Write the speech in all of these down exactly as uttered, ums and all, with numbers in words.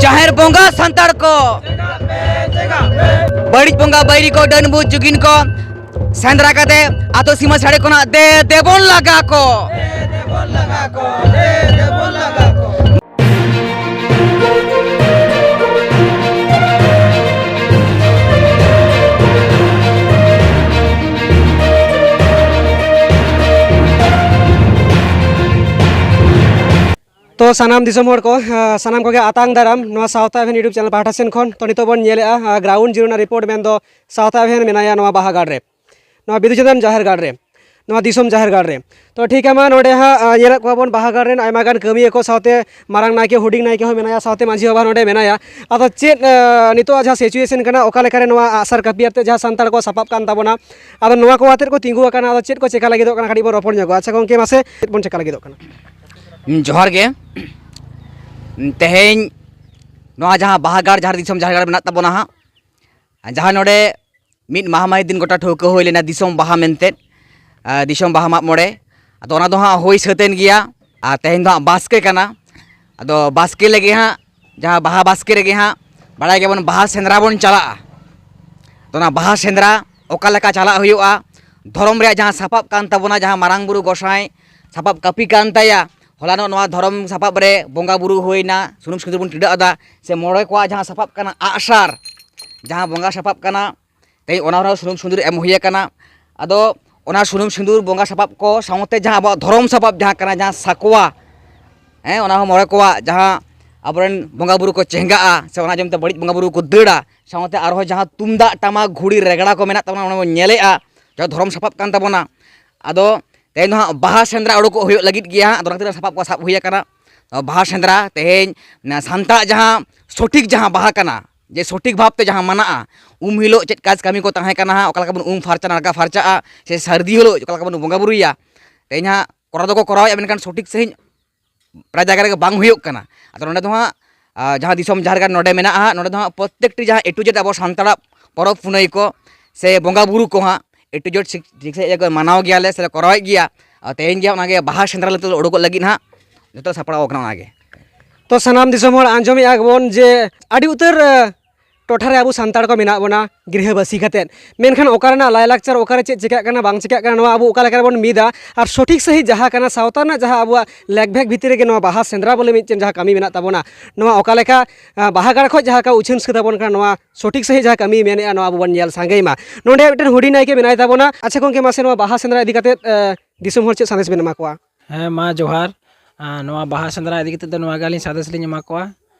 ᱡᱟᱦᱮᱨ ᱵᱚᱸᱜᱟ ᱥᱟᱱᱛᱟᱲ ᱠᱚ, ᱵᱟᱹᱲᱤᱡ ᱵᱚᱸᱜᱟ ᱵᱟᱹᱭᱨᱤ ᱠᱚ, ᱰᱟᱹᱱ ᱵᱷᱩᱛ ᱡᱩᱜᱤᱱ ᱠᱚ ᱥᱮᱸᱫᱽᱨᱟ ᱠᱟᱛᱮ ᱟᱛᱳ ᱥᱤᱢᱟᱹ ᱥᱟᱹᱲᱤ ᱠᱷᱚᱱᱟᱜ ᱫᱮ ᱫᱮᱵᱚᱱ ᱞᱟᱜᱟ ᱠᱚ᱾ ᱛᱚ ᱥᱟᱱᱟᱢ ᱫᱤᱥᱚᱢ ᱦᱚᱲ ᱠᱚ, ᱥᱟᱱᱟᱢ ᱠᱚᱜᱮ ᱟᱛᱟᱝ ᱫᱟᱨᱟᱢ ᱱᱚᱣᱟ ᱥᱟᱶᱛᱟ ᱮᱵᱷᱮᱱ YouTube ᱪᱮᱱᱮᱞ ᱯᱟᱦᱴᱟ ᱥᱮᱱ ᱠᱷᱚᱱ᱾ ᱛᱚ ᱱᱤᱛᱚᱜ ᱵᱚᱱ ᱧᱮᱞᱮᱜᱼᱟ, ᱜᱨᱟᱣᱩᱱᱰ ᱡᱤᱨᱳ ᱨᱮᱱᱟᱜ ᱨᱤᱯᱳᱨᱴ, ᱢᱮᱱᱫᱚ ᱥᱟᱶᱛᱟ ᱮᱵᱷᱮᱱ ᱢᱮᱱᱟᱭᱟ ᱱᱚᱣᱟ ᱵᱟᱦᱟ ᱜᱟᱲ ᱨᱮ, ᱱᱚᱣᱟ ᱵᱤᱫᱩ ᱪᱟᱸᱫᱟᱱ ᱡᱟᱦᱮᱨ ᱜᱟᱲ ᱨᱮ, ᱱᱚᱣᱟ ᱫᱤᱥᱚᱢ ᱡᱟᱦᱮᱨ ᱜᱟᱲ ᱨᱮ᱾ ᱛᱚ ᱴᱷᱤᱠ ᱜᱮᱭᱟ, ᱢᱟ ᱱᱚᱰᱮ ᱦᱟᱸᱜ ᱧᱮᱞᱮᱫ ᱠᱚᱣᱟ ᱵᱚᱱ ᱵᱟᱦᱟ ᱜᱟᱲ ᱨᱮᱱ ᱟᱭᱢᱟ ᱜᱟᱱ ᱠᱟᱹᱢᱤᱭᱟᱹ ᱠᱚ, ᱥᱟᱶᱛᱮ ᱢᱟᱨᱟᱝ ᱱᱟᱭᱠᱮ, ᱦᱩᱰᱤᱧ ᱱᱟᱭᱠᱮ ᱦᱚᱸ ᱢᱮᱱᱟᱭᱟ, ᱥᱟᱶᱛᱮ ᱢᱟᱹᱡᱷᱤ ᱵᱟᱵᱟ ᱱᱚᱰᱮ ᱢᱮᱱᱟᱭᱟ᱾ ᱟᱫᱚ ᱪᱮᱫ ᱱᱤᱛᱚᱜ ᱡᱟᱦᱟᱸ ᱥᱤᱪᱩᱭᱮᱥᱚᱱ ᱠᱟᱱᱟ, ᱚᱠᱟ ᱞᱮᱠᱟᱨᱮ ᱱᱚᱣᱟ ᱟᱜᱼᱥᱟᱨ ᱠᱟᱹᱯᱤ ᱟᱛᱮ ᱡᱟᱦᱟᱸ ᱥᱟᱱᱛᱟᱲ ᱠᱚ ᱥᱟᱯᱟᱵ ᱠᱟᱱ ᱛᱟᱵᱚᱱᱟ, ᱟᱫᱚ ᱱᱚᱣᱟ ᱠᱚ ᱟᱛᱮᱫ ᱠᱚ ᱛᱤᱸᱜᱩ ᱟᱠᱟᱱᱟ, ᱟᱫᱚ ᱪᱮᱫ ᱠᱚ ᱪᱮᱠᱟ ᱞᱟᱹᱜᱤᱫᱚᱜ ᱠᱟᱱᱟ, ᱠᱟᱹᱴᱤᱡ ᱵᱚᱱ ᱨᱚᱯᱚᱲ ᱧᱚᱜᱚᱜᱼᱟ᱾ ᱟᱪᱪᱷᱟ ᱜᱚᱢᱠᱮ, ᱢᱟᱥᱮ ᱪᱮᱫ ᱵᱚᱱ ᱪᱮᱠᱟ ᱞᱟᱹᱜᱤᱫᱚᱜ ᱠᱟᱱᱟ? ᱡᱚᱦᱟᱨ ᱜᱮ᱾ ᱛᱮᱦᱮᱧ ᱱᱚᱣᱟ ᱡᱟᱦᱟᱸ ᱵᱟᱦᱟ ᱜᱟᱲ, ᱡᱟᱦᱟᱸ ᱫᱤᱥᱚᱢ ᱡᱟᱦᱮᱨ ᱜᱟᱲ ᱢᱮᱱᱟᱜ ᱛᱟᱵᱚᱱᱟ ᱦᱟᱸᱜ, ᱡᱟᱦᱟᱸ ᱱᱚᱰᱮ ᱢᱤᱫ ᱢᱟᱦᱟ ᱢᱟᱹᱦᱤᱛ ᱫᱤᱱ ᱜᱚᱴᱟ ᱴᱷᱟᱹᱣᱠᱟᱹ ᱦᱩᱭ ᱞᱮᱱᱟ ᱫᱤᱥᱚᱢ ᱵᱟᱦᱟ ᱢᱮᱱᱛᱮ, ᱟᱨ ᱫᱤᱥᱚᱢ ᱵᱟᱦᱟ ᱢᱟᱜ ᱢᱚᱬᱮ᱾ ᱟᱫᱚ ᱚᱱᱟ ᱫᱚ ᱦᱟᱸᱜ ᱦᱩᱭ ᱥᱟᱹᱛ ᱮᱱ ᱜᱮᱭᱟ, ᱟᱨ ᱛᱮᱦᱮᱧ ᱫᱚ ᱦᱟᱸᱜ ᱵᱟᱥᱠᱮ ᱠᱟᱱᱟ᱾ ᱟᱫᱚ ᱵᱟᱥᱠᱮ ᱞᱟᱹᱜᱤᱫ ᱦᱟᱸᱜ, ᱡᱟᱦᱟᱸ ᱵᱟᱦᱟ ᱵᱟᱥᱠᱮ ᱨᱮᱜᱮ ᱦᱟᱸᱜ, ᱵᱟᱲᱟᱭ ᱜᱮᱭᱟᱵᱚᱱ ᱵᱟᱦᱟ ᱥᱮᱸᱫᱽᱨᱟ ᱵᱚᱱ ᱪᱟᱞᱟᱜᱼᱟ᱾ ᱟᱫᱚ ᱚᱱᱟ ᱵᱟᱦᱟ ᱥᱮᱸᱫᱽᱨᱟ ᱚᱠᱟ ᱞᱮᱠᱟ ᱪᱟᱞᱟᱜ ᱦᱩᱭᱩᱜᱼᱟ, ᱫᱷᱚᱨᱚᱢ ᱨᱮᱭᱟᱜ ᱡᱟᱦᱟᱸ ᱥᱟᱯᱟᱵ ᱠᱟᱱ ᱛᱟᱵᱚᱱᱟ, ᱡᱟᱦᱟᱸ ᱢᱟᱨᱟᱝ ᱵᱩᱨᱩ ᱜᱚᱸᱥᱟᱭ ᱥᱟᱯᱟᱵ ᱠᱟᱹᱯᱤ ᱠᱟᱱ ᱛᱟᱭᱟ, ᱦᱚᱞᱟᱱᱚᱜ ᱱᱚᱣᱟ ᱫᱷᱚᱨᱚᱢ ᱥᱟᱯᱟᱵ ᱨᱮ ᱵᱚᱸᱜᱟ ᱵᱩᱨᱩ ᱦᱩᱭᱱᱟ, ᱥᱩᱱᱩᱢ ᱥᱤᱸᱫᱩᱨ ᱵᱚᱱ ᱴᱤᱰᱟᱹᱜ ᱟᱫᱟ, ᱥᱮ ᱢᱚᱬᱮ ᱠᱚᱣᱟᱜ ᱡᱟᱦᱟᱸ ᱥᱟᱯᱟᱵ ᱠᱟᱱᱟ ᱟᱜᱼᱥᱟᱨ, ᱡᱟᱦᱟᱸ ᱵᱚᱸᱜᱟ ᱥᱟᱯᱟᱵ ᱠᱟᱱᱟ, ᱛᱮᱦᱮᱧ ᱚᱱᱟ ᱨᱮᱦᱚᱸ ᱥᱩᱱᱩᱢ ᱥᱤᱸᱫᱩᱨ ᱮᱢ ᱦᱩᱭ ᱟᱠᱟᱱᱟ᱾ ᱟᱫᱚ ᱚᱱᱟ ᱥᱩᱱᱩᱢ ᱥᱤᱸᱫᱩᱨ ᱵᱚᱸᱜᱟ ᱥᱟᱯᱟᱵ ᱠᱚ ᱥᱟᱶᱛᱮ ᱡᱟᱦᱟᱸ ᱟᱵᱚᱣᱟᱜ ᱫᱷᱚᱨᱚᱢ ᱥᱟᱯᱟᱵ ᱡᱟᱦᱟᱸ ᱠᱟᱱᱟ, ᱡᱟᱦᱟᱸ ᱥᱟᱠᱣᱟ, ᱦᱮᱸ, ᱚᱱᱟ ᱦᱚᱸ ᱢᱚᱬᱮ ᱠᱚᱣᱟᱜ, ᱡᱟᱦᱟᱸ ᱟᱵᱚᱨᱮᱱ ᱵᱚᱸᱜᱟ ᱵᱩᱨᱩ ᱠᱚ ᱪᱮᱸᱜᱟᱜᱼᱟ, ᱥᱮ ᱚᱱᱟ ᱡᱚᱢᱛᱮ ᱵᱟᱹᱲᱤᱡ ᱵᱚᱸᱜᱟ ᱵᱩᱨᱩ ᱠᱚ ᱫᱟᱹᱲᱟ, ᱥᱟᱶᱛᱮ ᱟᱨᱦᱚᱸ ᱡᱟᱦᱟᱸ ᱛᱩᱢᱫᱟᱜ ᱴᱟᱢᱟᱠ ᱜᱷᱩᱲᱤ ᱨᱮᱜᱽᱲᱟ ᱠᱚ ᱢᱮᱱᱟᱜ ᱛᱟᱵᱚᱱᱟ, ᱚᱱᱟ ᱵᱚᱱ ᱧᱮᱞᱮᱜᱼᱟ, ᱡᱟᱦᱟᱸ ᱫᱷᱚᱨᱚᱢ ᱥᱟᱯᱟᱵ ᱠᱟᱱ ᱛᱟᱵᱚᱱᱟ᱾ ᱟᱫᱚ ᱛᱮᱦᱮᱧ ᱫᱚ ᱦᱟᱸᱜ ᱵᱟᱦᱟ ᱥᱮᱸᱫᱽᱨᱟ ᱩᱰᱩᱠᱚᱜ ᱦᱩᱭᱩᱜ ᱞᱟᱹᱜᱤᱫ ᱜᱮᱭᱟ ᱦᱟᱸᱜ, ᱟᱫᱚ ᱚᱱᱟ ᱠᱷᱟᱹᱛᱤᱨ ᱥᱟᱯᱟᱵ ᱠᱚ ᱥᱟᱵ ᱦᱩᱭ ᱟᱠᱟᱱᱟ᱾ ᱵᱟᱦᱟ ᱥᱮᱸᱫᱽᱨᱟ ᱛᱮᱦᱮᱧ ᱥᱟᱱᱛᱟᱲ ᱡᱟᱦᱟᱸ ᱥᱚᱴᱷᱤᱠ ᱡᱟᱦᱟᱸ ᱵᱟᱦᱟ ᱠᱟᱱᱟ, ᱡᱮ ᱥᱚᱴᱷᱤᱠ ᱵᱷᱟᱵᱽ ᱛᱮ ᱡᱟᱦᱟᱸ ᱢᱟᱱᱟᱜᱼᱟ, ᱩᱢ ᱦᱤᱞᱳᱜ ᱪᱮᱫ ᱠᱟᱡᱽ ᱠᱟᱹᱢᱤ ᱠᱚ ᱛᱟᱦᱮᱸ ᱠᱟᱱᱟ ᱦᱟᱸᱜ, ᱚᱠᱟ ᱞᱮᱠᱟ ᱵᱚᱱ ᱩᱢ ᱯᱷᱟᱨᱪᱟ ᱱᱟᱲᱠᱟ ᱯᱷᱟᱨᱪᱟᱜᱼᱟ, ᱥᱮ ᱥᱟᱹᱨᱫᱤ ᱦᱤᱞᱳᱜ ᱚᱠᱟ ᱞᱮᱠᱟ ᱵᱚᱱ ᱵᱚᱸᱜᱟ ᱵᱩᱨᱩᱭᱟ, ᱛᱮᱦᱮᱧ ᱦᱟᱸᱜ ᱠᱚᱨᱟᱣ ᱫᱚᱠᱚ ᱠᱚᱨᱟᱣᱮᱫᱼᱟ, ᱢᱮᱱᱠᱷᱟᱱ ᱥᱚᱴᱷᱤᱠ ᱥᱟᱺᱦᱤᱡ ᱯᱨᱟᱭ ᱡᱟᱭᱜᱟ ᱨᱮᱜᱮ ᱵᱟᱝ ᱦᱩᱭᱩᱜ ᱠᱟᱱᱟ᱾ ᱟᱫᱚ ᱱᱚᱰᱮ ᱫᱚ ᱦᱟᱸᱜ, ᱟᱨ ᱡᱟᱦᱟᱸ ᱫᱤᱥᱚᱢ ᱡᱟᱦᱮᱨ ᱜᱟᱲ ᱱᱚᱰᱮ ᱢᱮᱱᱟᱜᱼᱟ ᱦᱟᱸᱜ, ᱱᱚᱰᱮ ᱫᱚ ᱦᱟᱸᱜ ᱯᱨᱚᱛᱮᱠᱴᱤ ᱡᱟᱦᱟᱸ A to Z ᱟᱵᱚ ᱥᱟᱱᱛᱟᱲᱟᱜ ᱯᱚᱨᱚᱵᱽ ᱯᱩᱱᱟᱹᱭ ᱠᱚ ᱥᱮ ᱵᱚᱸᱜᱟ ᱵᱩᱨᱩ ᱠᱚ ᱦᱟᱸᱜ A to Z ᱴᱷᱤᱠ, ᱴᱷᱤᱠ ᱥᱟᱺᱦᱤᱡ ᱜᱮ ᱢᱟᱱᱟᱣ ᱜᱮᱭᱟᱞᱮ ᱥᱮᱞᱮ ᱠᱚᱨᱟᱣᱮᱫ ᱜᱮᱭᱟ᱾ ᱟᱨ ᱛᱮᱦᱮᱧ ᱜᱮ ᱚᱱᱟᱜᱮ ᱵᱟᱦᱟ ᱥᱮᱸᱫᱽᱨᱟ ᱞᱮ ᱩᱰᱩᱠᱚᱜ ᱞᱟᱹᱜᱤᱫ ᱦᱟᱸᱜ ᱡᱚᱛᱚ ᱥᱟᱯᱲᱟᱣ ᱟᱠᱟᱱᱟ ᱚᱱᱟᱜᱮ᱾ ᱛᱚ ᱥᱟᱱᱟᱢ ᱫᱤᱥᱚᱢ ᱦᱚᱲ, ᱟᱸᱡᱚᱢᱮᱫᱼᱟ ᱵᱚᱱ ᱡᱮ ᱟᱹᱰᱤ ᱩᱛᱟᱹᱨ ᱮ, ᱴᱚᱴᱷᱟ ᱨᱮ ᱟᱵᱚ ᱥᱟᱱᱛᱟᱲ ᱠᱚ ᱢᱮᱱᱟᱜ ᱵᱚᱱᱟ ᱜᱤᱨᱦᱟᱹᱵᱟᱹᱥᱤ ᱠᱟᱛᱮᱫ, ᱢᱮᱱᱠᱷᱟᱱ ᱚᱠᱟ ᱨᱮᱱᱟᱜ ᱞᱟᱭᱼᱞᱟᱠᱪᱟᱨ, ᱚᱠᱟᱨᱮ ᱪᱮᱫ ᱪᱤᱠᱟᱹᱜ ᱠᱟᱱᱟ ᱵᱟᱝ ᱪᱤᱠᱟᱹᱜ ᱠᱟᱱᱟ, ᱱᱚᱣᱟ ᱟᱵᱚ ᱚᱠᱟ ᱞᱮᱠᱟ ᱨᱮᱵᱚᱱ ᱢᱤᱫᱟ, ᱟᱨ ᱥᱚᱴᱷᱤᱠ ᱥᱟᱺᱦᱤᱡ ᱡᱟᱦᱟᱸ ᱠᱟᱱᱟ ᱥᱟᱶᱛᱟ ᱨᱮᱱᱟᱜ ᱡᱟᱦᱟᱸ ᱟᱵᱚᱣᱟᱜ ᱞᱮᱠ ᱵᱷᱮᱠ ᱵᱷᱤᱛᱤᱨ ᱨᱮᱜᱮ ᱱᱚᱣᱟ ᱵᱟᱦᱟ ᱥᱮᱸᱫᱽᱨᱟ ᱵᱚᱞᱮ ᱢᱤᱫᱴᱮᱱ ᱡᱟᱦᱟᱸ ᱠᱟᱹᱢᱤ ᱢᱮᱱᱟᱜ ᱛᱟᱵᱚᱱᱟ, ᱱᱚᱣᱟ ᱚᱠᱟ ᱞᱮᱠᱟ ᱮ, ᱵᱟᱦᱟ ᱜᱟᱲ ᱠᱷᱚᱱ ᱡᱟᱦᱟᱸ ᱞᱮᱠᱟ ᱩᱪᱷᱟᱹᱱ ᱥᱟᱹᱛ ᱟᱵᱚᱱ ᱠᱟᱱᱟ, ᱱᱚᱣᱟ ᱥᱚᱴᱷᱤᱠ ᱥᱟᱺᱦᱤᱡ ᱡᱟᱦᱟᱸ ᱠᱟᱹᱢᱤ ᱢᱮᱱᱮᱫᱼᱟ, ᱱᱚᱣᱟ ᱟᱵᱚ ᱵᱚᱱ ᱧᱮᱞ ᱥᱟᱸᱜᱮᱭ ᱢᱟ᱾ ᱱᱚᱰᱮ ᱢᱤᱫᱴᱮᱱ ᱦᱩᱰᱤᱧ ᱱᱟᱭᱠᱮ ᱢᱮᱱᱟᱭ ᱛᱟᱵᱚᱱᱟ᱾ ᱟᱪᱪᱷᱟ ᱜᱚᱢᱠᱮ, ᱢᱟᱥᱮ ᱱᱚᱣᱟ ᱵᱟᱦᱟ ᱥᱮᱸᱫᱽᱨᱟ ᱤᱫᱤ ᱠᱟᱛᱮᱫ ᱮ, ᱫᱤᱥᱚᱢ ᱦᱚᱲ ᱪᱮᱫ ᱥᱟᱸᱫᱮᱥ ᱵᱮᱱ ᱮᱢᱟ ᱠᱚᱣᱟ? ᱦᱮᱸ, ᱢᱟ ᱡᱚᱦᱟᱨ᱾ ᱟᱨ ᱱᱚᱣᱟ ᱵᱟᱦᱟ ᱥᱮᱸᱫᱽᱨᱟ ᱤᱫᱤ ᱠᱟᱛᱮᱫ ᱫᱚ ᱱᱚᱣᱟ ᱜᱮ ᱟᱹᱞᱤᱧ ᱥᱟᱸᱫᱮᱥ ᱞᱤᱧ ᱮᱢᱟ ᱠᱚᱣᱟ᱾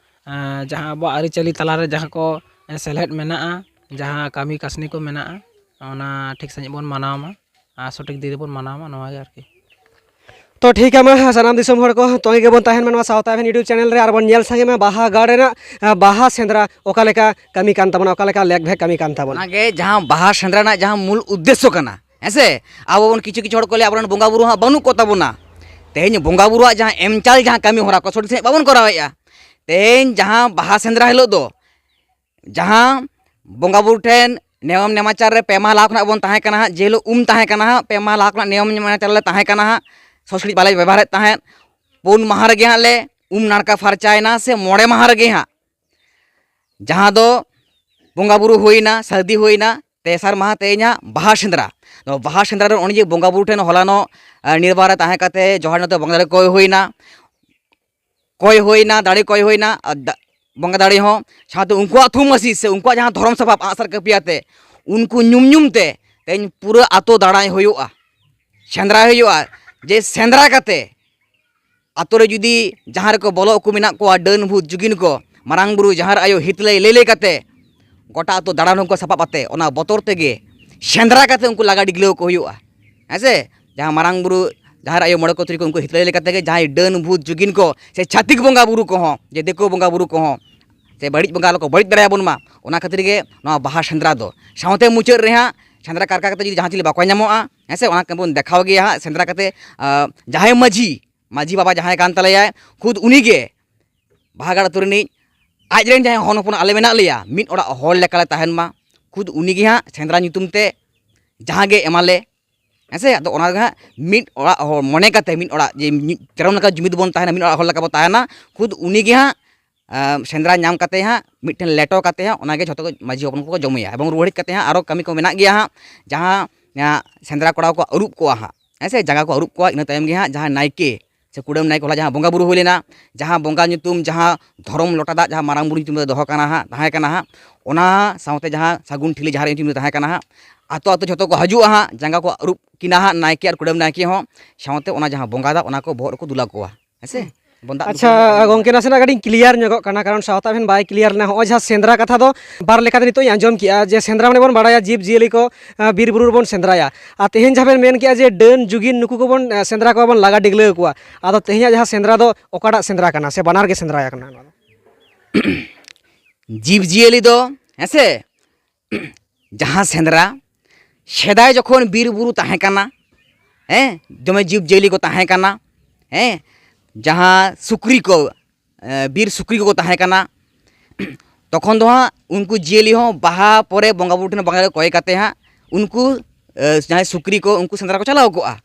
ᱟᱨ ᱡᱟᱦᱟᱸ ᱟᱵᱚᱣᱟᱜ ᱟᱹᱨᱤᱪᱟᱹᱞᱤ ᱛᱟᱞᱟᱨᱮ ᱡᱟᱦᱟᱸ ᱠᱚ ᱥᱮᱞᱮᱫ ᱢᱮᱱᱟᱜᱼᱟ, ᱡᱟᱦᱟᱸ ᱠᱟᱹᱢᱤ ᱠᱟᱹᱥᱱᱤ ᱠᱚ ᱢᱮᱱᱟᱜᱼᱟ, ᱚᱱᱟ ᱴᱷᱤᱠ ᱥᱟᱺᱦᱤᱡ ᱵᱚᱱ ᱢᱟᱱᱟᱣ ᱢᱟ ᱟᱨ ᱥᱚᱴᱷᱤᱠ ᱫᱤᱱ ᱨᱮᱵᱚᱱ ᱢᱟᱱᱟᱣ ᱢᱟ, ᱱᱚᱣᱟ ᱜᱮ ᱟᱨᱠᱤ᱾ ᱛᱚ ᱴᱷᱤᱠ ᱜᱮᱭᱟ, ᱢᱟ ᱥᱟᱱᱟᱢ ᱫᱤᱥᱚᱢ ᱦᱚᱲ ᱠᱚ ᱛᱚᱸᱜᱮ ᱜᱮᱵᱚᱱ ᱛᱟᱦᱮᱱ ᱢᱟ ᱱᱚᱣᱟ ᱥᱟᱶᱛᱟ ᱮᱵᱷᱮᱱ YouTube ᱪᱮᱱᱮᱞ ᱨᱮ, ᱟᱨ ᱵᱚᱱ ᱧᱮᱞ ᱥᱟᱸᱜᱮ ᱢᱟ ᱵᱟᱦᱟ ᱜᱟᱲ ᱨᱮᱱᱟᱜ ᱮ, ᱵᱟᱦᱟ ᱥᱮᱸᱫᱽᱨᱟ ᱚᱠᱟ ᱞᱮᱠᱟ ᱠᱟᱹᱢᱤ ᱠᱟᱱ ᱛᱟᱵᱚᱱᱟ, ᱚᱠᱟ ᱞᱮᱠᱟ ᱞᱮᱠ ᱵᱷᱮᱠ ᱠᱟᱹᱢᱤ ᱠᱟᱱ ᱛᱟᱵᱚᱱᱟ᱾ ᱚᱱᱟᱜᱮ ᱡᱟᱦᱟᱸ ᱵᱟᱦᱟ ᱥᱮᱸᱫᱽᱨᱟ ᱨᱮᱱᱟᱜ ᱡᱟᱦᱟᱸ ᱢᱩᱞ ᱩᱫᱽᱫᱮᱥᱥᱚ ᱠᱟᱱᱟ, ᱦᱮᱸ ᱥᱮ, ᱟᱵᱚ ᱵᱚᱱ ᱠᱤᱪᱷᱩ ᱠᱤᱪᱷᱩ ᱦᱚᱲ ᱠᱚ ᱞᱟᱹᱭᱟ ᱟᱵᱚᱨᱮᱱ ᱵᱚᱸᱜᱟ ᱵᱩᱨᱩ ᱦᱟᱸᱜ ᱵᱟᱹᱱᱩᱜ ᱠᱚ ᱛᱟᱵᱚᱱᱟ᱾ ᱛᱮᱦᱮᱧ ᱵᱚᱸᱜᱟ ᱵᱩᱨᱩᱣᱟᱜ ᱡᱟᱦᱟᱸ ᱮᱢ ᱪᱟᱞ ᱡᱟᱦᱟᱸ ᱠᱟᱹᱢᱤ ᱦᱚᱨᱟ ᱠᱚ ᱥᱚᱴᱷᱤᱠ ᱥᱟᱺᱦᱤᱡ ᱵᱟᱵᱚᱱ ᱠᱚᱨᱟᱣᱮᱫᱼᱟ᱾ ᱛᱮᱦᱮᱧ ᱡᱟᱦᱟᱸ ᱵᱟᱦᱟ ᱥᱮᱸᱫᱽᱨᱟ ᱦᱤᱞᱳᱜ ᱫᱚ ᱡᱟᱦᱟᱸ ᱵᱚᱸᱜᱟ ᱵᱩᱨᱩ ᱴᱷᱮᱱ ᱱᱮᱭᱚᱢ ᱱᱮᱢᱟᱪᱟᱨ ᱨᱮ ᱯᱮ ᱢᱟᱦᱟ ᱞᱟᱦᱟ ᱠᱷᱚᱱᱟᱜ ᱵᱚᱱ ᱛᱟᱦᱮᱸ ᱠᱟᱱᱟ ᱦᱟᱸᱜ, ᱡᱮ ᱦᱤᱞᱳᱜ ᱩᱢ ᱛᱟᱦᱮᱸ ᱠᱟᱱᱟ ᱦᱟᱸᱜ, ᱯᱮ ᱢᱟᱦᱟ ᱞᱟᱦᱟ ᱠᱷᱚᱱᱟᱜ ᱱᱮᱭᱚᱢ ᱱᱮᱢᱟᱪᱟᱨ ᱞᱮ ᱛᱟᱦᱮᱸ ᱠᱟᱱᱟ ᱦᱟᱸᱜ, ᱥᱚᱸᱥᱠᱨᱤᱛ ᱵᱟᱞᱮ ᱵᱮᱵᱚᱦᱟᱨᱮᱫ ᱛᱟᱦᱮᱸᱫ᱾ ᱯᱩᱱ ᱢᱟᱦᱟ ᱨᱮᱜᱮ ᱦᱟᱸᱜ ᱞᱮ ᱩᱢ ᱱᱟᱲᱠᱟ ᱯᱷᱟᱨᱪᱟᱭᱮᱱᱟ, ᱥᱮ ᱢᱚᱬᱮ ᱢᱟᱦᱟ ᱨᱮᱜᱮ ᱦᱟᱸᱜ ᱡᱟᱦᱟᱸ ᱫᱚ ᱵᱚᱸᱜᱟ ᱵᱩᱨᱩ ᱦᱩᱭᱱᱟ, ᱥᱟᱹᱨᱫᱤ ᱦᱩᱭᱱᱟ, ᱛᱮᱥᱟᱨ ᱢᱟᱦᱟ ᱛᱮᱦᱮᱧ ᱦᱟᱸᱜ ᱵᱟᱦᱟ ᱥᱮᱸᱫᱽᱨᱟ᱾ ᱱᱚᱣᱟ ᱵᱟᱦᱟ ᱥᱮᱸᱫᱽᱨᱟ ᱨᱮ ᱚᱱᱮ ᱡᱮ ᱵᱚᱸᱜᱟ ᱵᱩᱨᱩ ᱴᱷᱮᱱ ᱦᱚᱞᱟᱱᱚᱜ ᱟᱨ ᱱᱤᱨᱵᱟᱨ ᱨᱮ ᱛᱟᱦᱮᱸ ᱠᱟᱛᱮ ᱡᱚᱦᱟᱨ ᱱᱚᱛᱮ ᱵᱚᱸᱜᱟ ᱫᱟᱲᱮ ᱠᱚᱭ ᱦᱩᱭᱱᱟ, ᱠᱚᱭ ᱦᱩᱭᱱᱟ, ᱫᱟᱲᱮ ᱠᱚᱭ ᱦᱩᱭᱱᱟ, ᱟᱨ ᱫᱟ-, ᱵᱚᱸᱜᱟ ᱫᱟᱲᱮ ᱦᱚᱸ, ᱥᱟᱶᱛᱮ ᱩᱱᱠᱩᱣᱟᱜ ᱛᱷᱩᱢ ᱟᱹᱥᱤᱥ ᱥᱮ ᱩᱱᱠᱩᱣᱟᱜ ᱡᱟᱦᱟᱸ ᱫᱷᱚᱨᱚᱢ ᱥᱟᱯᱟᱵ ᱟᱸᱜᱼᱥᱟᱨ ᱠᱟᱹᱯᱤ ᱟᱛᱮ ᱩᱱᱠᱩ ᱧᱩᱢ ᱧᱩᱢ ᱛᱮ ᱛᱮᱦᱮᱧ ᱯᱩᱨᱟᱹ ᱟᱛᱳ ᱫᱟᱬᱟᱭ ᱦᱩᱭᱩᱜᱼᱟ, ᱥᱮᱸᱫᱽᱨᱟᱭ ᱦᱩᱭᱩᱜᱼᱟ᱾ ᱡᱮ ᱥᱮᱸᱫᱽᱨᱟ ᱠᱟᱛᱮ ᱟᱛᱳ ᱨᱮ ᱡᱩᱫᱤ ᱡᱟᱦᱟᱸ ᱨᱮᱠᱚ ᱵᱚᱞᱚᱜ ᱠᱚ ᱢᱮᱱᱟᱜ ᱠᱚᱣᱟ, ᱰᱟᱹᱱ ᱵᱷᱩᱛ ᱡᱩᱜᱤᱱ ᱠᱚ, ᱢᱟᱨᱟᱝ ᱵᱩᱨᱩ ᱡᱟᱦᱮᱨ ᱟᱭᱳ ᱦᱤᱛ ᱞᱟᱹᱭ ᱞᱟᱹᱭ ᱞᱟᱹᱭ ᱠᱟᱛᱮ ᱜᱚᱴᱟ ᱟᱛᱳ ᱫᱟᱬᱟᱱ ᱦᱚᱸᱠᱚ ᱥᱟᱯᱟᱵ ᱟᱛᱮ, ᱚᱱᱟ ᱵᱚᱛᱚᱨ ᱛᱮᱜᱮ ᱥᱮᱸᱫᱽᱨᱟ ᱠᱟᱛᱮ ᱩᱱᱠᱩ ᱞᱟᱜᱟ ᱰᱤᱜᱽᱞᱟᱹᱣ ᱠᱚ ᱦᱩᱭᱩᱜᱼᱟ᱾ ᱦᱮᱸ ᱥᱮ? ᱡᱟᱦᱟᱸ ᱢᱟᱨᱟᱝ ᱵᱩᱨᱩ, ᱡᱟᱦᱮᱨ ᱟᱭᱳ, ᱢᱚᱬᱮ ᱠᱚ ᱛᱩᱨᱩᱭ ᱠᱚ ᱩᱱᱠᱩ ᱦᱤᱛ ᱞᱟᱹᱭ ᱞᱮᱠᱟ ᱛᱮᱜᱮ ᱡᱟᱦᱟᱸᱭ ᱰᱟᱹᱱ ᱵᱷᱩᱛ ᱡᱩᱜᱤᱱ ᱠᱚ ᱥᱮ ᱪᱷᱟᱹᱛᱤᱠ ᱵᱚᱸᱜᱟ ᱵᱩᱨᱩ ᱠᱚᱦᱚᱸ, ᱡᱮ ᱫᱤᱠᱩ ᱵᱚᱸᱜᱟ ᱵᱩᱨᱩ ᱠᱚᱦᱚᱸ ᱥᱮ ᱵᱟᱹᱲᱤᱡ ᱵᱚᱸᱜᱟ ᱟᱞᱚ ᱠᱚ ᱵᱟᱹᱲᱤᱡ ᱫᱟᱲᱮᱭᱟᱵᱚᱱ ᱢᱟ, ᱚᱱᱟ ᱠᱷᱟᱹᱛᱤᱨ ᱜᱮ ᱱᱚᱣᱟ ᱵᱟᱦᱟ ᱥᱮᱸᱫᱽᱨᱟ ᱫᱚ᱾ ᱥᱟᱶᱛᱮ ᱢᱩᱪᱟᱹᱫ ᱨᱮ ᱦᱟᱸᱜ ᱥᱮᱸᱫᱽᱨᱟ ᱠᱟᱨᱠᱟ ᱠᱟᱛᱮ ᱡᱩᱫᱤ ᱡᱟᱦᱟᱸ ᱪᱤᱞᱤ ᱵᱟᱠᱚ ᱧᱟᱢᱚᱜᱼᱟ, ᱦᱮᱸ ᱥᱮ, ᱚᱱᱟ ᱠᱚᱵᱚᱱ ᱫᱮᱠᱷᱟᱣ ᱜᱮᱭᱟ ᱦᱟᱸᱜ ᱥᱮᱸᱫᱽᱨᱟ ᱠᱟᱛᱮ᱾ ᱟᱸ, ᱡᱟᱦᱮᱨ ᱢᱟᱹᱡᱷᱤ, ᱢᱟᱹᱡᱷᱤ ᱵᱟᱵᱟ ᱡᱟᱦᱟᱸᱭ ᱠᱟᱱ ᱛᱟᱞᱮᱭᱟᱭ, ᱠᱷᱩᱫ ᱩᱱᱤᱜᱮ ᱵᱟᱦᱟᱜᱟᱲ ᱟᱹᱛᱩ ᱨᱤᱱᱤᱡ ᱟᱡᱨᱮᱱ ᱡᱟᱦᱟᱸᱭ ᱦᱚᱱ ᱦᱚᱯᱚᱱ ᱟᱞᱮ ᱢᱮᱱᱟᱜ ᱞᱮᱭᱟ, ᱢᱤᱫ ᱚᱲᱟᱜ ᱦᱚᱲ ᱞᱮᱠᱟᱞᱮ ᱛᱟᱦᱮᱱ ᱢᱟ᱾ ᱠᱷᱩᱫ ᱩᱱᱤᱜᱮ ᱦᱟᱸᱜ ᱥᱮᱸᱫᱽᱨᱟ ᱧᱩᱛᱩᱢ ᱛᱮ ᱡᱟᱦᱟᱸ ᱜᱮ ᱮᱢᱟᱞᱮ, ᱦᱮᱸ ᱥᱮ? ᱟᱫᱚ ᱚᱱᱟ ᱜᱮ ᱦᱟᱸᱜ ᱢᱤᱫ ᱚᱲᱟᱜ ᱦᱚᱲ ᱢᱚᱱᱮ ᱠᱟᱛᱮ, ᱢᱤᱫ ᱚᱲᱟᱜ ᱡᱮ ᱢᱤᱫ ᱛᱮᱨᱚᱢ ᱞᱮᱠᱟ ᱡᱩᱢᱤᱫ ᱵᱚᱱ ᱛᱟᱦᱮᱱᱟ, ᱢᱤᱫ ᱚᱲᱟᱜ ᱦᱚᱲ ᱞᱮᱠᱟ ᱵᱚᱱ ᱛᱟᱦᱮᱱᱟ, ᱠᱷᱩᱫ ᱩᱱᱤ ᱜᱮ ᱦᱟᱸᱜ ᱟᱸ, ᱥᱮᱸᱫᱽᱨᱟ ᱧᱟᱢ ᱠᱟᱛᱮ ᱦᱟᱸᱜ, ᱢᱤᱫᱴᱮᱱ ᱞᱮᱴᱚ ᱠᱟᱛᱮ ᱦᱟᱸᱜ, ᱚᱱᱟᱜᱮ ᱡᱷᱚᱛᱚ ᱠᱚ ᱢᱟᱹᱡᱷᱤ ᱦᱚᱯᱚᱱ ᱠᱚᱠᱚ ᱡᱚᱢᱮᱭᱟ᱾ ᱮᱵᱚᱝ ᱨᱩᱣᱟᱹᱲ ᱦᱮᱡ ᱠᱟᱛᱮ ᱦᱟᱸᱜ ᱟᱨᱚ ᱠᱟᱹᱢᱤ ᱠᱚ ᱢᱮᱱᱟᱜ ᱜᱮᱭᱟ ᱦᱟᱸᱜ, ᱡᱟᱦᱟᱸ, ᱡᱟᱦᱟᱸ ᱥᱮᱸᱫᱽᱨᱟ ᱠᱚᱲᱟ ᱠᱚ ᱟᱹᱨᱩᱵ ᱠᱚᱣᱟ ᱦᱟᱸᱜ, ᱦᱮᱸ ᱥᱮ, ᱡᱟᱸᱜᱟ ᱠᱚ ᱟᱹᱨᱩᱵ ᱠᱚᱣᱟ, ᱤᱱᱟᱹ ᱛᱟᱭᱚᱢ ᱜᱮ ᱦᱟᱸᱜ ᱡᱟᱦᱟᱸ ᱱᱟᱭᱠᱮ ᱥᱮ ᱠᱩᱰᱟᱹᱢ ᱱᱟᱭᱠᱮ ᱦᱚᱞᱟ ᱡᱟᱦᱟᱸ ᱵᱚᱸᱜᱟ ᱵᱩᱨᱩ ᱦᱩᱭ ᱞᱮᱱᱟ, ᱡᱟᱦᱟᱸ ᱵᱚᱸᱜᱟ ᱧᱩᱛᱩᱢ, ᱡᱟᱦᱟᱸ ᱫᱷᱚᱨᱚᱢ ᱞᱚᱴᱟ ᱫᱟᱜ, ᱡᱟᱦᱟᱸ ᱢᱟᱨᱟᱝ ᱵᱩᱨᱩ ᱧᱩᱛᱩᱢ ᱛᱮ ᱫᱚᱦᱚ ᱠᱟᱱᱟ ᱦᱟᱸᱜ, ᱛᱟᱦᱮᱸ ᱠᱟᱱᱟ ᱦᱟᱸᱜ, ᱚᱱᱟ ᱥᱟᱶᱛᱮ ᱡᱟᱦᱟᱸ ᱥᱟᱹᱜᱩᱱ ᱴᱷᱤᱞᱤ ᱡᱟᱦᱟᱸ ᱨᱮ ᱧᱩᱛᱩᱢ ᱛᱮ ᱛᱟᱦᱮᱸ ᱠᱟᱱᱟ ᱦᱟᱸᱜ, ᱟᱛᱳ ᱟᱛᱳ ᱡᱷᱚᱛᱚ ᱠᱚ ᱦᱤᱡᱩᱜᱼᱟ ᱦᱟᱸᱜ, ᱡᱟᱸᱜᱟ ᱠᱚ ᱟᱹᱨᱩᱵ ᱠᱤᱱᱟ ᱦᱟᱸᱜ ᱱᱟᱭᱠᱮ ᱟᱨ ᱠᱩᱰᱟᱹᱢ ᱱᱟᱭᱠᱮ ᱦᱚᱸ, ᱥᱟᱶᱛᱮ ᱚᱱᱟ ᱡᱟᱦᱟᱸ ᱵᱚᱸᱜᱟ ᱫᱟᱜ, ᱚᱱᱟ ᱠᱚ ᱵᱚᱦᱚᱜ ᱨᱮᱠᱚ ᱫᱩᱞ ᱟᱠᱚᱣᱟ᱾ ᱦᱮᱸ ᱥᱮ? ᱵᱚᱱ ᱫᱟᱜ ᱫᱩᱯᱩᱞ ᱟᱪᱪᱷᱟ, ᱟᱠᱚᱣᱟ᱾ ᱜᱚᱢᱠᱮ, ᱱᱟᱥᱮᱱᱟᱜ ᱠᱟᱹᱴᱤᱡ ᱤᱧ clear ᱧᱚᱜᱚᱜ ᱠᱟᱱᱟ, ᱠᱟᱨᱚᱱ ᱥᱟᱶᱛᱟ ᱴᱷᱮᱱ ᱵᱟᱭ clear ᱞᱮᱱᱟ᱾ ᱦᱚᱸᱜᱼᱚᱭ ᱡᱟᱦᱟᱸ ᱥᱮᱸᱫᱽᱨᱟ ᱠᱟᱛᱷᱟ ᱫᱚ ᱵᱟᱨ ᱞᱮᱠᱟᱛᱮ ᱱᱤᱛᱚᱜ ᱤᱧ ᱟᱸᱡᱚᱢ ᱠᱮᱜᱼᱟ, ᱡᱮ ᱥᱮᱸᱫᱽᱨᱟ ᱢᱟᱱᱮ ᱵᱚᱱ ᱵᱟᱲᱟᱭᱟ ᱡᱤᱵᱽ ᱡᱤᱭᱟᱹᱞᱤ ᱠᱚ, ᱟᱸ, ᱵᱤᱨ ᱵᱩᱨᱩ ᱨᱮᱵᱚᱱ ᱥᱮᱸᱫᱽᱨᱟᱭᱟ, ᱟᱨ ᱛᱮᱦᱮᱧ ᱡᱟᱦᱟᱸ ᱵᱮᱱ ᱢᱮᱱ ᱠᱮᱜᱼᱟ ᱡᱮ ᱰᱟᱹᱱ ᱡᱩᱜᱤᱱ ᱱᱩᱠᱩ ᱠᱚᱵᱚᱱ, ᱟᱸ, ᱥᱮᱸᱫᱽᱨᱟ ᱠᱚᱣᱟ, ᱵᱚᱱ ᱞᱟᱜᱟ ᱰᱤᱜᱽᱞᱟᱹᱣ ᱠᱚᱣᱟ, ᱟᱫᱚ ᱛᱮᱦᱮᱧᱟᱜ ᱡᱟᱦᱟᱸ ᱥᱮᱸᱫᱽᱨᱟ ᱫᱚ ᱚᱠᱟᱴᱟᱜ ᱥᱮᱸᱫᱽᱨᱟ ᱠᱟᱱᱟ, ᱥᱮ ᱵᱟᱱᱟᱨ ᱜᱮ ᱥᱮᱸᱫᱽᱨᱟ ᱠᱟᱱᱟ ᱱᱚᱣᱟ ᱫᱚ? ᱡᱤᱵᱽ ᱡᱤᱭᱟᱹᱞᱤ ᱫᱚ, ᱦᱮᱸ ᱥᱮ, ᱡᱟᱦᱟᱸ ᱥᱮᱸᱫᱽᱨᱟ, ᱥᱮᱫᱟᱭ ᱡᱚᱠᱷᱚᱱ ᱵᱤᱨ ᱵᱩᱨᱩ ᱛᱟᱦᱮᱸ ᱠᱟᱱᱟ, ᱦᱮᱸ, ᱫᱚᱢᱮ ᱡᱤᱵᱽ ᱡᱤᱭᱟᱹᱞᱤ ᱠᱚ ᱛᱟᱦᱮᱸ ᱠᱟᱱᱟ, ᱦᱮᱸ, ᱡᱟᱦᱟᱸ ᱥᱩᱠᱨᱤ ᱠᱚ, ᱮ, ᱵᱤᱨ ᱥᱩᱠᱨᱤ ᱠᱚᱠᱚ ᱛᱟᱦᱮᱸ ᱠᱟᱱᱟ, ᱛᱚᱠᱷᱚᱱ ᱫᱚ ᱦᱟᱸᱜ ᱩᱱᱠᱩ ᱡᱤᱭᱟᱹᱞᱤ ᱦᱚᱸ ᱵᱟᱦᱟ ᱯᱚᱨᱮ ᱵᱚᱸᱜᱟ ᱵᱩᱨᱩ ᱴᱷᱮᱱ ᱵᱚᱸᱜᱟ ᱠᱚ ᱠᱚᱭ ᱠᱟᱛᱮ ᱦᱟᱸᱜ ᱩᱱᱠᱩ, ᱮ, ᱡᱟᱦᱟᱸᱭ ᱥᱩᱠᱨᱤ ᱠᱚ, ᱩᱱᱠᱩ ᱥᱮᱸᱫᱽᱨᱟ ᱠᱚ ᱪᱟᱞᱟᱣ ᱠᱚᱜᱼᱟ᱾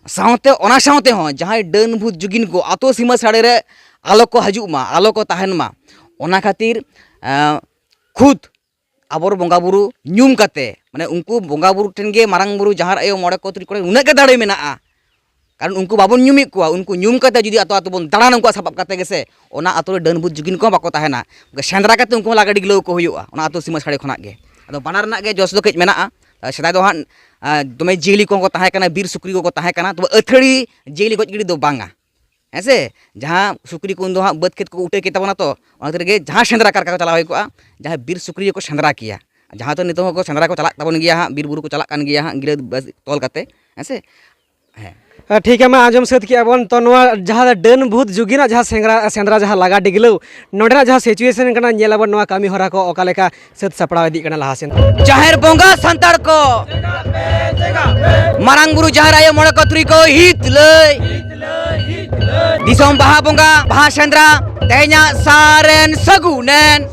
ᱥᱟᱶᱛᱮ, ᱚᱱᱟ ᱥᱟᱶᱛᱮ ᱦᱚᱸ ᱡᱟᱦᱟᱸᱭ ᱰᱟᱹᱱ ᱵᱷᱩᱛ ᱡᱩᱜᱤᱱ ᱠᱚ ᱟᱛᱳ ᱥᱤᱢᱟᱹ ᱥᱟᱹᱲᱮ ᱨᱮ ᱟᱞᱚ ᱠᱚ ᱦᱤᱡᱩᱜ ᱢᱟ, ᱟᱞᱚ ᱠᱚ ᱛᱟᱦᱮᱱ ᱢᱟ, ᱚᱱᱟ ᱠᱷᱟᱹᱛᱤᱨ, ᱮ, ᱠᱷᱩᱫ ᱟᱵᱚᱨ ᱵᱚᱸᱜᱟ ᱵᱩᱨᱩ ᱧᱩᱢ ᱠᱟᱛᱮ, ᱢᱟᱱᱮ ᱩᱱᱠᱩ ᱵᱚᱸᱜᱟ ᱵᱩᱨᱩ ᱴᱷᱮᱱ ᱜᱮ ᱢᱟᱨᱟᱝ ᱵᱩᱨᱩ, ᱡᱟᱦᱮᱨ ᱟᱭᱳ, ᱢᱚᱬᱮ ᱠᱚ ᱛᱩᱨᱩᱭ ᱠᱚᱨᱮ ᱩᱱᱟᱹᱜ ᱜᱮ ᱫᱟᱲᱮ ᱢᱮᱱᱟᱜᱼᱟ᱾ ᱠᱟᱨᱚᱱ ᱩᱱᱠᱩ ᱵᱟᱵᱚᱱ ᱧᱩᱢᱮᱫ ᱠᱚᱣᱟ, ᱩᱱᱠᱩ ᱧᱩᱢ ᱠᱟᱛᱮ ᱡᱩᱫᱤ ᱟᱛᱳ ᱟᱛᱳ ᱵᱚᱱ ᱫᱟᱬᱟᱱᱟ ᱩᱱᱠᱩᱣᱟᱜ ᱥᱟᱯᱟᱵ ᱠᱟᱛᱮ ᱜᱮᱥᱮ, ᱚᱱᱟ ᱟᱛᱳ ᱨᱮ ᱰᱟᱹᱱ ᱵᱷᱩᱛ ᱡᱩᱜᱤᱱ ᱠᱚᱦᱚᱸ ᱵᱟᱠᱚ ᱛᱟᱦᱮᱱᱟ᱾ ᱥᱮᱸᱫᱽᱨᱟ ᱠᱟᱛᱮ ᱩᱱᱠᱩ ᱦᱚᱸ ᱞᱟᱜᱟ ᱰᱤᱜᱽᱞᱟᱹᱣ ᱠᱚ ᱦᱩᱭᱩᱜᱼᱟ ᱚᱱᱟ ᱟᱛᱳ ᱥᱤᱢᱟᱹ ᱥᱟᱹᱲᱮ ᱠᱷᱚᱱᱟᱜ ᱜᱮ᱾ ᱟᱫᱚ ᱵᱟᱱᱟᱨ ᱨᱮᱱᱟᱜ ᱜᱮ ᱡᱚᱥ ᱫᱚ ᱠᱟᱹᱡ ᱢᱮᱱᱟᱜᱼᱟ᱾ ᱥᱮᱫᱟᱭ ᱫᱚ ᱦᱟᱸᱜ, ᱟ, ᱫᱚᱢᱮ ᱡᱤᱭᱟᱹᱞᱤ ᱠᱚᱦᱚᱸ ᱠᱚ ᱛᱟᱦᱮᱸ ᱠᱟᱱᱟ, ᱵᱤᱨ ᱥᱩᱠᱨᱤ ᱠᱚᱠᱚ ᱛᱟᱦᱮᱸ ᱠᱟᱱᱟ, ᱛᱚᱵᱮ ᱟᱹᱛᱷᱟᱹᱲᱤ ᱡᱤᱭᱟᱹᱞᱤ ᱜᱚᱡ ᱜᱤᱰᱤ ᱫᱚ ᱵᱟᱝᱟ᱾ ᱦᱮᱸ ᱥᱮ? ᱡᱟᱦᱟᱸ ᱥᱩᱠᱨᱤ ᱠᱚ ᱩᱱ ᱫᱚ ᱦᱟᱸᱜ ᱵᱟᱹᱫᱽ ᱠᱷᱮᱛ ᱠᱚ ᱩᱴᱟᱹ ᱠᱮᱫ ᱛᱟᱵᱚᱱᱟ ᱛᱚ, ᱚᱱᱟ ᱠᱷᱟᱹᱛᱤᱨ ᱜᱮ ᱡᱟᱦᱟᱸ ᱥᱮᱸᱫᱽᱨᱟ ᱠᱟᱨᱠᱟ ᱠᱚ ᱪᱟᱞᱟᱣ ᱦᱩᱭ ᱠᱚᱜᱼᱟ, ᱡᱟᱦᱟᱸ ᱵᱤᱨ ᱥᱩᱠᱨᱤ ᱜᱮᱠᱚ ᱥᱮᱸᱫᱽᱨᱟ ᱠᱮᱭᱟ᱾ ᱡᱟᱦᱟᱸ ᱫᱚ ᱱᱤᱛᱚᱜ ᱦᱚᱸᱠᱚ ᱥᱮᱸᱫᱽᱨᱟ ᱠᱚ ᱪᱟᱞᱟᱜ ᱛᱟᱵᱚᱱ ᱜᱮᱭᱟ ᱦᱟᱸᱜ, ᱵᱤᱨ ᱵᱩᱨᱩ ᱠᱚ ᱪᱟᱞᱟᱜ ᱠᱟᱱ ᱜᱮᱭᱟ ᱦᱟᱸᱜ, ᱜᱤᱨᱟᱹ ᱵᱟᱥ ᱛᱚᱞ ᱠᱟᱛᱮ, ᱦᱮᱸ ᱥᱮ? ᱦᱮᱸ᱾ ᱦᱮᱸ, ᱴᱷᱤᱠ ᱜᱮᱭᱟ, ᱢᱟ ᱟᱸᱡᱚᱢ ᱥᱟᱹᱛ ᱠᱮᱜᱼᱟ ᱵᱚᱱ᱾ ᱛᱚ, ᱱᱚᱣᱟ ᱡᱟᱦᱟᱸ ᱰᱟᱹᱱ ᱵᱷᱩᱛ ᱡᱩᱜᱤᱱᱟᱜ ᱡᱟᱦᱟᱸ ᱥᱮᱸᱫᱽᱨᱟ, ᱥᱮᱸᱫᱽᱨᱟ ᱡᱟᱦᱟᱸ ᱞᱟᱜᱟ ᱰᱤᱜᱽᱞᱟᱹᱣ, ᱱᱚᱸᱰᱮᱱᱟᱜ ᱡᱟᱦᱟᱸ situation ᱠᱟᱱᱟ, ᱧᱮᱞ ᱟᱵᱚᱱ ᱱᱚᱣᱟ ᱠᱟᱹᱢᱤ ᱦᱚᱨᱟ ᱠᱚ ᱚᱠᱟ ᱞᱮᱠᱟ ᱥᱟᱹᱛ ᱥᱟᱯᱲᱟᱣ ᱤᱫᱤᱜ ᱠᱟᱱᱟ ᱞᱟᱦᱟ ᱥᱮᱱ᱾ ᱡᱟᱦᱮᱨ ᱵᱚᱸᱜᱟ ᱥᱟᱱᱛᱟᱲ ᱠᱚ, ᱢᱟᱨᱟᱝ ᱵᱩᱨᱩ, ᱡᱟᱦᱮᱨ ᱟᱭᱳ, ᱢᱚᱬᱮ ᱠᱚ ᱛᱩᱨᱩᱭ ᱠᱚ ᱦᱤᱛ ᱞᱟᱹᱭ, ᱫᱤᱥᱚᱢ ᱵᱟᱦᱟ ᱵᱚᱸᱜᱟ, ᱵᱟᱦᱟ ᱥᱮᱸᱫᱽᱨᱟ, ᱛᱮᱦᱮᱧᱟᱜ ᱥᱟᱨᱮᱱ ᱥᱟᱹᱜᱩᱱᱮᱱ᱾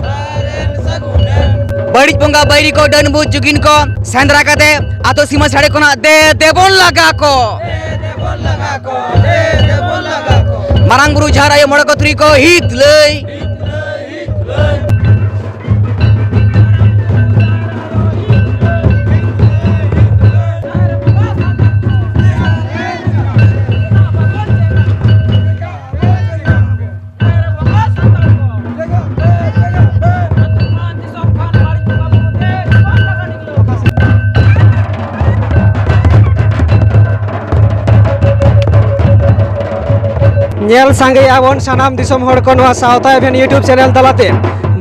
ᱵᱟᱹᱲᱤᱡ ᱵᱚᱸᱜᱟ ᱵᱟᱹᱭᱨᱤ ᱠᱚ, ᱰᱟᱹᱱ ᱵᱷᱩᱛ ᱡᱩᱜᱤᱱ ᱠᱚ ᱥᱮᱸᱫᱽᱨᱟ ᱠᱟᱛᱮ ᱟᱛᱳ ᱥᱤᱢᱟᱹ ᱥᱟᱹᱲᱮ ᱠᱷᱚᱱᱟᱜ ᱫᱮ ᱫᱮᱵᱚᱱ ᱞᱟᱜᱟ ᱠᱚ᱾ ᱢᱟᱨᱟᱝ ᱵᱩᱨᱩ, ᱡᱟᱦᱮᱨ ᱟᱭᱳ, ᱢᱚᱬᱮ ᱠᱚ ᱛᱩᱨᱩᱭ ᱠᱚ ᱦᱤᱛ ᱞᱟᱹᱭ᱾ ᱧᱮᱞ ᱥᱟᱸᱜᱮᱭᱮᱜᱼᱟ ᱵᱚᱱ ᱥᱟᱱᱟᱢ ᱫᱤᱥᱚᱢ ᱦᱚᱲ ᱠᱚ ᱱᱚᱣᱟ ᱥᱟᱶᱛᱟ ᱮᱵᱷᱮᱱ YouTube ᱪᱮᱱᱮᱞ ᱛᱟᱞᱟᱛᱮ᱾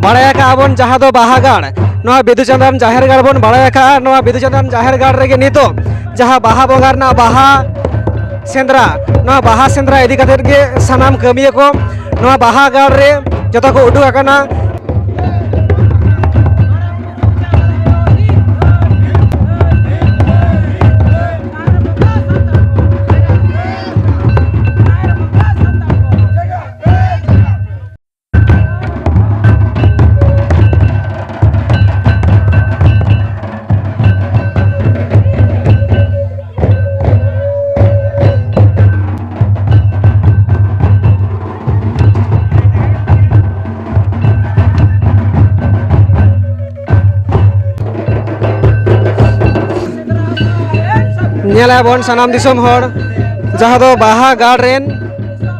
ᱵᱟᱲᱟᱭ ᱟᱠᱟᱜᱼᱟ ᱵᱚᱱ ᱡᱟᱦᱟᱸ ᱫᱚ ᱵᱟᱦᱟ ᱜᱟᱲ, ᱱᱚᱣᱟ ᱵᱤᱫᱩ ᱪᱟᱸᱫᱟᱱ ᱡᱟᱦᱮᱨ ᱜᱟᱲ ᱵᱚᱱ ᱵᱟᱲᱟᱭ ᱟᱠᱟᱜᱼᱟ᱾ ᱱᱚᱣᱟ ᱵᱤᱫᱩ ᱪᱟᱸᱫᱟᱱ ᱡᱟᱦᱮᱨ ᱜᱟᱲ ᱨᱮᱜᱮ ᱱᱤᱛᱚᱜ ᱡᱟᱦᱟᱸ ᱵᱟᱦᱟ ᱵᱚᱸᱜᱟ ᱨᱮᱱᱟᱜ ᱵᱟᱦᱟ ᱥᱮᱸᱫᱽᱨᱟ, ᱱᱚᱣᱟ ᱵᱟᱦᱟ ᱥᱮᱸᱫᱽᱨᱟ ᱤᱫᱤ ᱠᱟᱛᱮᱫ ᱜᱮ ᱥᱟᱱᱟᱢ ᱠᱟᱹᱢᱤᱭᱟᱹ ᱠᱚ ᱱᱚᱣᱟ ᱵᱟᱦᱟ ᱜᱟᱲ ᱨᱮ ᱡᱚᱛᱚ ᱠᱚ ᱩᱰᱩᱠ ᱟᱠᱟᱱᱟ᱾ ᱧᱮᱞᱮᱜᱼᱟ ᱵᱚᱱ ᱥᱟᱱᱟᱢ ᱫᱤᱥᱚᱢ ᱦᱚᱲ, ᱡᱟᱦᱟᱸ ᱫᱚ ᱵᱟᱦᱟ ᱜᱟᱲ ᱨᱮᱱ,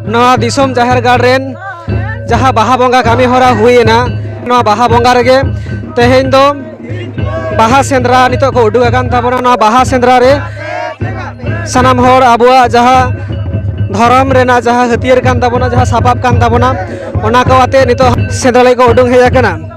ᱱᱚᱣᱟ ᱫᱤᱥᱚᱢ ᱡᱟᱦᱮᱨ ᱜᱟᱲ ᱨᱮᱱ ᱡᱟᱦᱟᱸ ᱵᱟᱦᱟ ᱵᱚᱸᱜᱟ ᱠᱟᱹᱢᱤ ᱦᱚᱨᱟ ᱦᱩᱭᱮᱱᱟ, ᱱᱚᱣᱟ ᱵᱟᱦᱟ ᱵᱚᱸᱜᱟ ᱨᱮᱜᱮ ᱛᱮᱦᱮᱧ ᱫᱚ ᱵᱟᱦᱟ ᱥᱮᱸᱫᱽᱨᱟ ᱱᱤᱛᱚᱜ ᱠᱚ ᱩᱰᱩᱠ ᱟᱠᱟᱱ ᱛᱟᱵᱚᱱᱟ᱾ ᱱᱚᱣᱟ ᱵᱟᱦᱟ ᱥᱮᱸᱫᱽᱨᱟ ᱨᱮ ᱥᱟᱱᱟᱢ ᱦᱚᱲ ᱟᱵᱚᱣᱟᱜ ᱡᱟᱦᱟᱸ ᱫᱷᱚᱨᱚᱢ ᱨᱮᱱᱟᱜ ᱡᱟᱦᱟᱸ ᱦᱟᱹᱛᱭᱟᱹᱨ ᱠᱟᱱ ᱛᱟᱵᱚᱱᱟ, ᱡᱟᱦᱟᱸ ᱥᱟᱯᱟᱵ ᱠᱟᱱ ᱛᱟᱵᱚᱱᱟ, ᱚᱱᱟ ᱠᱚ ᱟᱛᱮ ᱱᱤᱛᱚᱜ ᱥᱮᱸᱫᱽᱨᱟ ᱞᱟᱹᱜᱤᱫ ᱠᱚ ᱩᱰᱩᱠ ᱦᱮᱡ ᱟᱠᱟᱱᱟ᱾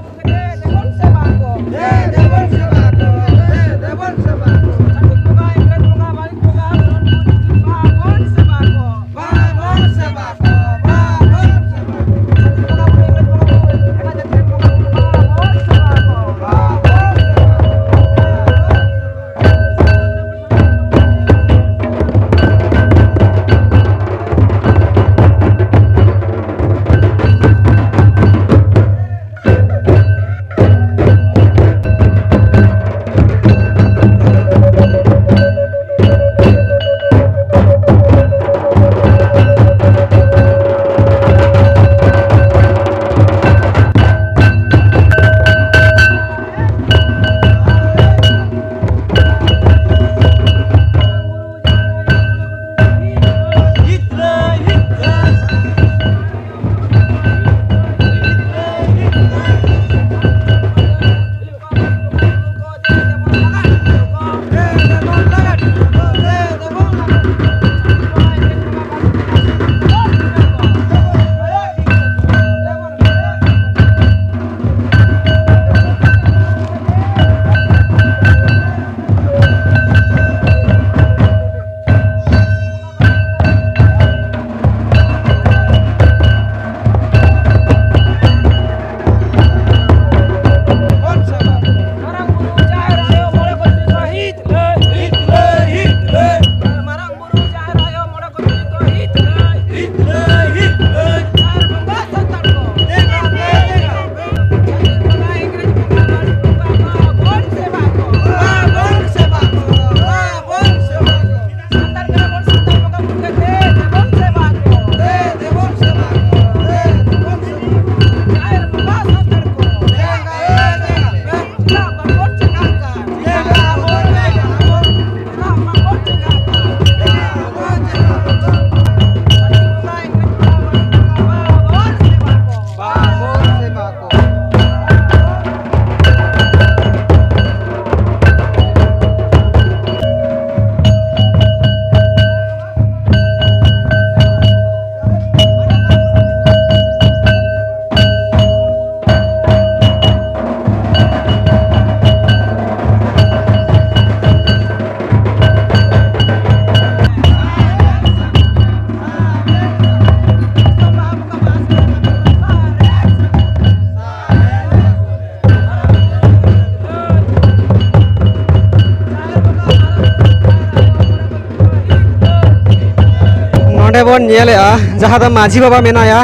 ᱧᱮᱞᱮᱜᱼᱟ, ᱡᱟᱦᱟᱸ ᱫᱚ ᱢᱟᱹᱡᱷᱤ ᱵᱟᱵᱟ ᱢᱮᱱᱟᱭᱟ,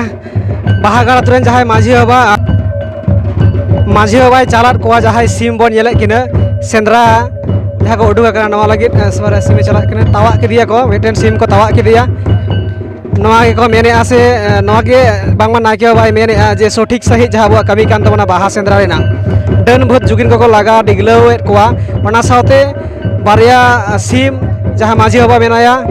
ᱵᱟᱦᱟᱜᱟᱲ ᱟᱛᱳ ᱨᱮᱱ ᱡᱟᱦᱟᱸᱭ ᱢᱟᱹᱡᱷᱤ ᱵᱟᱵᱟ, ᱢᱟᱹᱡᱷᱤ ᱵᱟᱵᱟᱭ ᱪᱟᱞᱟᱫ ᱠᱚᱣᱟ, ᱡᱟᱦᱟᱸᱭ ᱥᱤᱢ ᱵᱚᱱ ᱧᱮᱞᱮᱫ ᱠᱤᱱᱟᱹ ᱥᱮᱸᱫᱽᱨᱟ, ᱡᱟᱦᱟᱸ ᱠᱚ ᱩᱰᱩᱠ ᱟᱠᱟᱱᱟ ᱱᱚᱣᱟ ᱞᱟᱹᱜᱤᱫ, ᱮ, ᱥᱚᱨᱮ ᱥᱤᱢᱮ ᱪᱟᱞᱟᱜ ᱠᱟᱱᱟ, ᱛᱟᱣᱟᱜ ᱠᱮᱫᱮᱭᱟ ᱠᱚ, ᱢᱤᱫᱴᱮᱱ ᱥᱤᱢ ᱠᱚ ᱛᱟᱣᱟᱜ ᱠᱮᱫᱮᱭᱟ᱾ ᱱᱚᱣᱟ ᱜᱮᱠᱚ ᱢᱮᱱᱮᱫᱼᱟ ᱥᱮ, ᱮ, ᱱᱚᱣᱟ ᱜᱮ ᱵᱟᱝᱢᱟ ᱱᱟᱭᱠᱮ ᱵᱟᱵᱟᱭ ᱢᱮᱱᱮᱫᱼᱟ ᱡᱮ ᱥᱚᱴᱷᱤᱠ ᱥᱟᱺᱦᱤᱡ ᱡᱟᱦᱟᱸ ᱟᱵᱚᱣᱟᱜ ᱠᱟᱹᱢᱤ ᱠᱟᱱ ᱛᱟᱵᱚᱱᱟ ᱵᱟᱦᱟ ᱥᱮᱸᱫᱽᱨᱟ ᱨᱮᱱᱟᱜ, ᱰᱟᱹᱱ ᱵᱷᱩᱛ ᱡᱩᱜᱤᱱ ᱠᱚᱠᱚ ᱞᱟᱜᱟ ᱰᱤᱜᱽᱞᱟᱹᱣᱮᱫ ᱠᱚᱣᱟ, ᱚᱱᱟ ᱥᱟᱶᱛᱮ ᱵᱟᱨᱭᱟ ᱥᱤᱢ ᱡᱟᱦᱟᱸ ᱢᱟᱹᱡᱷᱤ ᱵᱟᱵᱟ ᱢᱮᱱᱟᱭᱟ,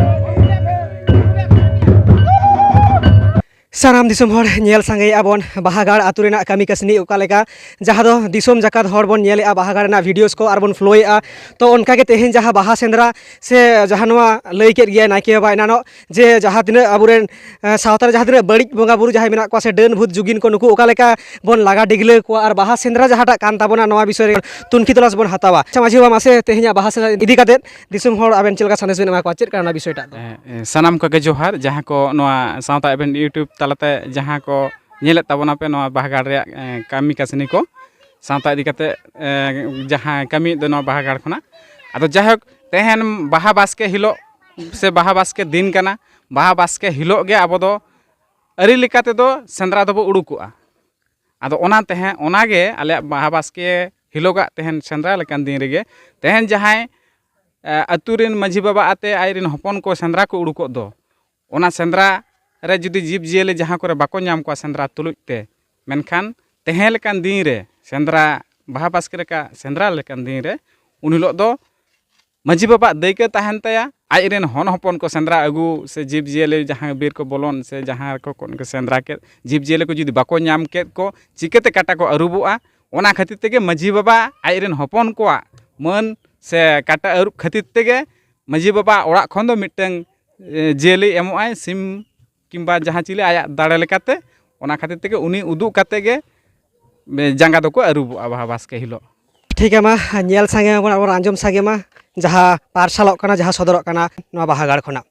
ᱥᱟᱱᱟᱢ ᱫᱤᱥᱚᱢ ᱦᱚᱲ ᱧᱮᱞ ᱥᱟᱸᱜᱮᱭᱮᱫᱼᱟ ᱵᱚᱱ ᱵᱟᱦᱟᱜᱟᱲ ᱟᱹᱛᱩ ᱨᱮᱱᱟᱜ ᱠᱟᱹᱢᱤ ᱠᱟᱹᱥᱱᱤ ᱚᱠᱟ ᱞᱮᱠᱟ, ᱡᱟᱦᱟᱸ ᱫᱚ ᱫᱤᱥᱚᱢ ᱡᱟᱠᱟᱛ ᱦᱚᱲ ᱵᱚᱱ ᱧᱮᱞᱮᱫᱼᱟ, ᱵᱟᱦᱟᱜᱟᱲ ᱨᱮᱱᱟᱜ ᱵᱷᱤᱰᱤᱭᱳᱥ ᱠᱚ ᱟᱨ ᱵᱚᱱ ᱯᱷᱞᱳᱭᱮᱫᱼᱟ᱾ ᱛᱚ ᱚᱱᱠᱟᱜᱮ ᱛᱮᱦᱮᱧ ᱡᱟᱦᱟᱸ ᱵᱟᱦᱟ ᱥᱮᱸᱫᱽᱨᱟ ᱥᱮ ᱡᱟᱦᱟᱸ ᱱᱚᱣᱟ ᱞᱟᱹᱭ ᱠᱮᱫ ᱜᱮᱭᱟᱭ ᱱᱟᱭᱠᱮ ᱵᱟᱵᱟ ᱮᱱᱟᱱᱚᱜ, ᱡᱮ ᱡᱟᱦᱟᱸ ᱛᱤᱱᱟᱹᱜ ᱟᱵᱚᱨᱮᱱ, ᱮ, ᱥᱟᱶᱛᱟ ᱨᱮ ᱡᱟᱦᱟᱸ ᱛᱤᱱᱟᱹᱜ ᱵᱟᱹᱲᱤᱡ ᱵᱚᱸᱜᱟ ᱵᱩᱨᱩ ᱡᱟᱦᱟᱸᱭ ᱢᱮᱱᱟᱜ ᱠᱚᱣᱟ ᱥᱮ ᱰᱟᱹᱱ ᱵᱷᱩᱛ ᱡᱩᱜᱤᱱ ᱠᱚ, ᱱᱩᱠᱩ ᱚᱠᱟ ᱞᱮᱠᱟ ᱵᱚᱱ ᱞᱟᱜᱟ ᱰᱤᱜᱽᱞᱟᱹ ᱠᱚᱣᱟ ᱟᱨ ᱵᱟᱦᱟ ᱥᱮᱸᱫᱽᱨᱟ ᱡᱟᱦᱟᱸᱴᱟᱜ ᱠᱟᱱ ᱛᱟᱵᱚᱱᱟ, ᱱᱚᱣᱟ ᱵᱤᱥᱚᱭ ᱨᱮ ᱛᱩᱱᱠᱷᱤ ᱛᱚᱞᱟᱥ ᱵᱚᱱ ᱦᱟᱛᱟᱣᱟ᱾ ᱟᱪᱪᱷᱟ ᱢᱟᱹᱡᱷᱤ ᱵᱟᱵᱟ, ᱢᱟᱥᱮ ᱛᱮᱦᱮᱧᱟᱜ ᱵᱟᱦᱟ ᱥᱮᱸᱫᱽᱨᱟ ᱤᱫᱤ ᱠᱟᱛᱮᱫ ᱫᱤᱥᱚᱢ ᱦᱚᱲ ᱟᱵᱮᱱ ᱪᱮᱫ ᱞᱮᱠᱟ ᱥᱟᱸᱫᱮᱥ ᱵᱮᱱ ᱮᱢᱟ ᱠᱚᱣᱟ, ᱪᱮᱫ ᱠᱟᱱᱟ ᱚᱱᱟ ᱵᱤᱥᱚᱭᱴᱟᱜ ᱫᱚ? ᱦᱮᱸ, ᱮ, ᱥᱟᱱᱟᱢ ᱠᱚᱜᱮ ᱡᱚᱦᱟᱨ᱾ ᱡᱟᱦᱟᱸ ᱠᱚ ᱱᱚᱣᱟ ᱥᱟᱶᱛᱟ ᱮᱵᱷᱮᱱ YouTube ᱛᱟᱞᱟᱛᱮ ᱡᱟᱦᱟᱸ ᱠᱚ ᱧᱮᱞᱮᱫ ᱛᱟᱵᱚᱱᱟᱯᱮ ᱱᱚᱣᱟ ᱵᱟᱦᱟᱜᱟᱲ ᱨᱮᱭᱟᱜ, ᱮ, ᱠᱟᱹᱢᱤ ᱠᱟᱹᱥᱱᱤ ᱠᱚ, ᱥᱟᱶᱛᱟ ᱤᱫᱤ ᱠᱟᱛᱮ, ᱮ, ᱡᱟᱦᱟᱸ ᱠᱟᱹᱢᱤᱭᱮᱫ ᱫᱚ ᱱᱚᱣᱟ ᱵᱟᱦᱟᱜᱟᱲ ᱠᱷᱚᱱᱟᱜ, ᱟᱫᱚ ᱡᱟᱭᱦᱳᱠ, ᱛᱮᱦᱮᱧ ᱵᱟᱦᱟ ᱵᱟᱥᱠᱮ ᱦᱤᱞᱳᱜ ᱥᱮ ᱵᱟᱦᱟ ᱵᱟᱥᱠᱮ ᱫᱤᱱ ᱠᱟᱱᱟ᱾ ᱵᱟᱦᱟ ᱵᱟᱥᱠᱮ ᱦᱤᱞᱳᱜ ᱜᱮ ᱟᱵᱚ ᱫᱚ ᱟᱹᱨᱤ ᱞᱮᱠᱟ ᱛᱮᱫᱚ ᱥᱮᱸᱫᱽᱨᱟ ᱫᱚᱵᱚ ᱩᱰᱩᱠᱚᱜᱼᱟ᱾ ᱟᱫᱚ ᱚᱱᱟ ᱛᱮᱦᱮᱧ, ᱚᱱᱟᱜᱮ ᱟᱞᱮᱭᱟᱜ ᱵᱟᱦᱟ ᱵᱟᱥᱠᱮ ᱦᱤᱞᱳᱜᱟᱜ ᱛᱮᱦᱮᱧ ᱥᱮᱸᱫᱽᱨᱟ ᱞᱮᱠᱟᱱ ᱫᱤᱱ ᱨᱮᱜᱮ ᱛᱮᱦᱮᱧ ᱡᱟᱦᱟᱸᱭ, ᱮ, ᱟᱹᱛᱩ ᱨᱮᱱ ᱢᱟᱹᱡᱷᱤ ᱵᱟᱵᱟ ᱟᱛᱮ ᱟᱡ ᱨᱮᱱ ᱦᱚᱯᱚᱱ ᱠᱚ ᱥᱮᱸᱫᱽᱨᱟ ᱠᱚ ᱩᱰᱩᱠᱚᱜ ᱫᱚ, ᱚᱱᱟ ᱥᱮᱸᱫᱽᱨᱟ ᱨᱮ ᱡᱩᱫᱤ ᱡᱤᱵᱽ ᱡᱤᱭᱟᱹᱞᱤ ᱡᱟᱦᱟᱸ ᱠᱚᱨᱮ ᱵᱟᱠᱚ ᱧᱟᱢ ᱠᱚᱣᱟ ᱥᱮᱸᱫᱽᱨᱟ ᱛᱩᱞᱩᱡ ᱛᱮ, ᱢᱮᱱᱠᱷᱟᱱ ᱛᱮᱦᱮᱧ ᱞᱮᱠᱟᱱ ᱫᱤᱱ ᱨᱮ, ᱥᱮᱸᱫᱽᱨᱟ, ᱵᱟᱦᱟ ᱵᱟᱥᱠᱮ ᱞᱮᱠᱟ ᱥᱮᱸᱫᱽᱨᱟ ᱞᱮᱠᱟᱱ ᱫᱤᱱ ᱨᱮ, ᱩᱱ ᱦᱤᱞᱳᱜ ᱫᱚ ᱢᱟᱹᱡᱷᱤ ᱵᱟᱵᱟᱣᱟᱜ ᱫᱟᱹᱭᱠᱟᱹ ᱛᱟᱦᱮᱱ ᱛᱟᱭᱟ, ᱟᱡ ᱨᱮᱱ ᱦᱚᱱ ᱦᱚᱯᱚᱱ ᱠᱚ ᱥᱮᱸᱫᱽᱨᱟ ᱟᱹᱜᱩ ᱥᱮ ᱡᱤᱵᱽ ᱡᱤᱭᱟᱹᱞᱤ ᱡᱟᱦᱟᱸ ᱵᱤᱨ ᱠᱚ ᱵᱚᱞᱚᱱ ᱥᱮ ᱡᱟᱦᱟᱸ ᱠᱚ ᱠᱚ ᱥᱮᱸᱫᱽᱨᱟ ᱠᱮᱫ, ᱡᱤᱵᱽ ᱡᱤᱭᱟᱹᱞᱤ ᱠᱚ ᱡᱩᱫᱤ ᱵᱟᱠᱚ ᱧᱟᱢ ᱠᱮᱫ ᱠᱚ, ᱪᱤᱠᱟᱹᱛᱮ ᱠᱟᱴᱟ ᱠᱚ ᱟᱹᱨᱩᱵᱚᱜᱼᱟ? ᱚᱱᱟ ᱠᱷᱟᱹᱛᱤᱨ ᱛᱮᱜᱮ ᱢᱟᱹᱡᱷᱤ ᱵᱟᱵᱟ ᱟᱡ ᱨᱮᱱ ᱦᱚᱯᱚᱱ ᱠᱚᱣᱟᱜ ᱢᱟᱹᱱ ᱥᱮ ᱠᱟᱴᱟ ᱟᱹᱨᱩᱵ ᱠᱷᱟᱹᱛᱤᱨ ᱛᱮᱜᱮ ᱢᱟᱹᱡᱷᱤ ᱵᱟᱵᱟ ᱚᱲᱟᱜ ᱠᱷᱚᱱ ᱫᱚ ᱢᱤᱫᱴᱟᱝ, ᱮ, ᱡᱤᱭᱟᱹᱞᱤ ᱮᱢᱚᱜᱼᱟᱭ, ᱥᱤᱢ ᱠᱤᱝᱵᱟ ᱡᱟᱦᱟᱸ ᱪᱤᱞᱤ ᱟᱭᱟᱜ ᱫᱟᱲᱮ ᱞᱮᱠᱟᱛᱮ᱾ ᱚᱱᱟ ᱠᱷᱟᱹᱛᱤᱨ ᱛᱮᱜᱮ ᱩᱱᱤ ᱩᱫᱩᱜ ᱠᱟᱛᱮ ᱜᱮ, ᱮ, ᱡᱟᱸᱜᱟ ᱫᱚᱠᱚ ᱟᱹᱨᱩᱵᱚᱜᱼᱟ ᱵᱟᱦᱟ ᱵᱟᱥᱠᱮ ᱦᱤᱞᱳᱜ᱾ ᱴᱷᱤᱠ ᱜᱮᱭᱟ, ᱢᱟ ᱧᱮᱞ ᱥᱟᱸᱜᱮ ᱢᱟᱵᱚᱱ ᱟᱨ ᱵᱚᱱ ᱟᱸᱡᱚᱢ ᱥᱟᱸᱜᱮ ᱢᱟ ᱡᱟᱦᱟᱸ ᱯᱟᱨᱥᱟᱞᱚᱜ ᱠᱟᱱᱟ, ᱡᱟᱦᱟᱸ ᱥᱚᱫᱚᱨᱚᱜ ᱠᱟᱱᱟ ᱱᱚᱣᱟ ᱵᱟᱦᱟᱜᱟᱲ ᱠᱷᱚᱱᱟᱜ᱾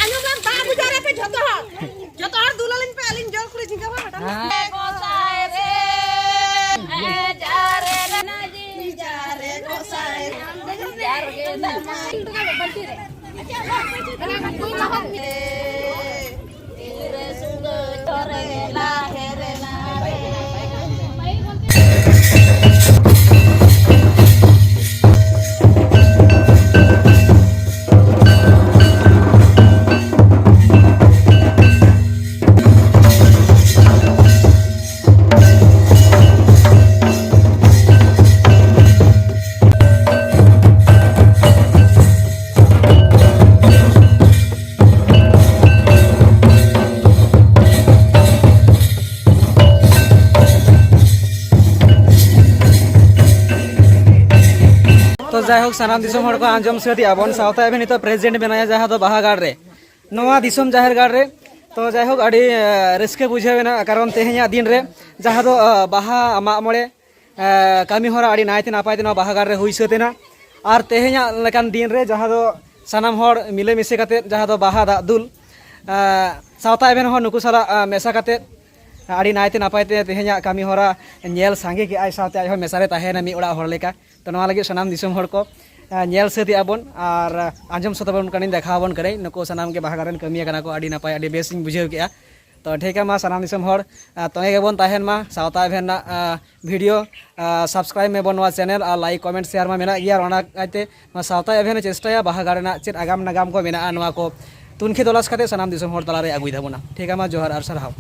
ᱟᱸᱡᱚᱢ ᱢᱮ, ᱫᱟᱜ ᱵᱩᱡᱷᱟᱹᱣ ᱨᱮ ᱯᱮ ᱡᱷᱚᱛᱚ ᱦᱚᱲ, ᱡᱷᱚᱛᱚ ᱦᱚᱲ ᱫᱩᱞ ᱟᱹᱞᱤᱧ ᱯᱮ, ᱟᱹᱞᱤᱧ ᱡᱚᱞ ᱠᱚᱨᱮ ᱡᱷᱤᱸᱜᱟᱹ ᱵᱟᱝ ᱢᱮᱴᱟᱜ᱾ ᱜᱚᱸᱥᱟᱭ ᱨᱮ, ᱡᱟᱨᱮ ᱨᱮ, ᱡᱟᱨᱮ ᱜᱚᱸᱥᱟᱭ, ᱡᱟᱨᱜᱮ ᱱᱟᱢᱟᱭ᱾ ᱛᱚ ᱡᱟᱭᱦᱳᱠ, ᱥᱟᱱᱟᱢ ᱫᱤᱥᱚᱢ ᱦᱚᱲ ᱠᱚ ᱟᱸᱡᱚᱢ ᱥᱟᱹᱛ ᱮᱜᱼᱟ ᱵᱚᱱ, ᱥᱟᱶᱛᱟ ᱮᱵᱷᱮᱱ ᱱᱤᱛᱚᱜ ᱯᱨᱮᱡᱮᱱᱴ ᱢᱮᱱᱟᱭᱟ, ᱡᱟᱦᱟᱸ ᱫᱚ ᱵᱟᱦᱟ ᱜᱟᱲ ᱨᱮ, ᱱᱚᱣᱟ ᱫᱤᱥᱚᱢ ᱡᱟᱦᱮᱨ ᱜᱟᱲ ᱨᱮ᱾ ᱛᱚ ᱡᱟᱭᱦᱳᱠ, ᱟᱹᱰᱤ ᱮ, ᱨᱟᱹᱥᱠᱟᱹ ᱵᱩᱡᱷᱟᱹᱣ ᱮᱱᱟ, ᱠᱟᱨᱚᱱ ᱛᱮᱦᱮᱧᱟᱜ ᱫᱤᱱ ᱨᱮ ᱡᱟᱦᱟᱸ ᱫᱚ ᱮ, ᱵᱟᱦᱟ ᱢᱟᱜ ᱢᱚᱬᱮ ᱮ, ᱠᱟᱹᱢᱤ ᱦᱚᱨᱟ ᱟᱹᱰᱤ ᱱᱟᱭᱛᱮ ᱱᱟᱯᱟᱭ ᱛᱮ ᱱᱚᱣᱟ ᱵᱟᱦᱟ ᱜᱟᱲ ᱨᱮ ᱦᱩᱭ ᱥᱟᱹᱛ ᱮᱱᱟ᱾ ᱟᱨ ᱛᱮᱦᱮᱧᱟᱜ ᱞᱮᱠᱟᱱ ᱫᱤᱱ ᱨᱮ ᱡᱟᱦᱟᱸ ᱫᱚ ᱥᱟᱱᱟᱢ ᱦᱚᱲ ᱢᱤᱞᱮ ᱢᱤᱥᱮ ᱠᱟᱛᱮᱫ ᱡᱟᱦᱟᱸ ᱫᱚ ᱵᱟᱦᱟ ᱫᱟᱜ ᱫᱩᱞ, ᱮ, ᱥᱟᱶᱛᱟ ᱮᱵᱷᱮᱱ ᱦᱚᱸ ᱱᱩᱠᱩ ᱥᱟᱞᱟᱜ ᱮ, ᱢᱮᱥᱟ ᱠᱟᱛᱮᱫ ᱟᱹᱰᱤ ᱱᱟᱭᱛᱮ ᱱᱟᱯᱟᱭ ᱛᱮ ᱛᱮᱦᱮᱧᱟᱜ ᱠᱟᱹᱢᱤ ᱦᱚᱨᱟ ᱧᱮᱞ ᱥᱟᱸᱜᱮ ᱠᱮᱜᱼᱟᱭ, ᱥᱟᱶᱛᱮ ᱟᱡ ᱦᱚᱸ ᱢᱮᱥᱟ ᱨᱮ ᱛᱟᱦᱮᱸᱭᱮᱱᱟ ᱢᱤᱫ ᱚᱲᱟᱜ ᱦᱚᱲ ᱞᱮᱠᱟ᱾ ᱛᱚ ᱱᱚᱣᱟ ᱞᱟᱹᱜᱤᱫ ᱥᱟᱱᱟᱢ ᱫᱤᱥᱚᱢ ᱦᱚᱲ ᱠᱚ ᱮ, ᱧᱮᱞ ᱥᱟᱹᱛ ᱮᱜᱼᱟ ᱵᱚᱱ ᱟᱨ ᱟᱸᱡᱚᱢ ᱥᱟᱹᱛ ᱟᱵᱚᱱ ᱠᱟᱹᱱᱟᱹᱧ, ᱫᱮᱠᱷᱟᱣ ᱟᱵᱚᱱ ᱠᱟᱹᱱᱟᱹᱧ᱾ ᱱᱩᱠᱩ ᱥᱟᱱᱟᱢ ᱜᱮ ᱵᱟᱦᱟ ᱜᱟᱲ ᱨᱮᱱ ᱠᱟᱹᱢᱤᱭᱟᱹ ᱠᱟᱱᱟ ᱠᱚ, ᱟᱹᱰᱤ ᱱᱟᱯᱟᱭ, ᱟᱹᱰᱤ ᱵᱮᱥ ᱤᱧ ᱵᱩᱡᱷᱟᱹᱣ ᱠᱮᱜᱼᱟ᱾ ᱛᱚ ᱴᱷᱤᱠ ᱜᱮᱭᱟ, ᱢᱟ ᱥᱟᱱᱟᱢ ᱫᱤᱥᱚᱢ ᱦᱚᱲ ᱮ, ᱛᱚᱸᱜᱮ ᱜᱮᱵᱚᱱ ᱛᱟᱦᱮᱱ ᱢᱟ᱾ ᱥᱟᱶᱛᱟ ᱮᱵᱷᱮᱱ ᱨᱮᱱᱟᱜ ᱮ, ᱵᱷᱤᱰᱤᱭᱳ ᱮ, ᱥᱟᱵᱥᱠᱨᱟᱭᱤᱵᱽ ᱢᱮᱵᱚᱱ ᱱᱚᱣᱟ ᱪᱮᱱᱮᱞ, ᱟᱨ ᱞᱟᱭᱤᱠ, ᱠᱚᱢᱮᱱᱴ, ᱥᱮᱭᱟᱨ ᱢᱟ ᱢᱮᱱᱟᱜ ᱜᱮᱭᱟ᱾ ᱟᱨ ᱚᱱᱟ ᱠᱟᱭᱛᱮ ᱱᱚᱣᱟ ᱥᱟᱶᱛᱟ ᱮᱵᱷᱮᱱ ᱮ ᱪᱮᱥᱴᱟᱭᱟ ᱵᱟᱦᱟ ᱜᱟᱲ ᱨᱮᱱᱟᱜ ᱪᱮᱫ ᱟᱜᱟᱢ ᱱᱟᱜᱟᱢ ᱠᱚ ᱢᱮᱱᱟᱜᱼᱟ, ᱱᱚᱣᱟ ᱠᱚ ᱛᱩᱱᱠᱷᱤ ᱛᱚᱞᱟᱥ ᱠᱟᱛᱮ ᱥᱟᱱᱟᱢ ᱫᱤᱥᱚᱢ ᱦᱚᱲ ᱛᱟᱞᱟᱨᱮ ᱟᱹᱜᱩᱭ ᱛᱟᱵᱚᱱᱟ᱾ ᱴᱷᱤᱠ ᱜᱮᱭᱟ, ᱢᱟ ᱡᱚᱦᱟᱨ ᱟᱨ ᱥᱟᱨᱦᱟᱣ᱾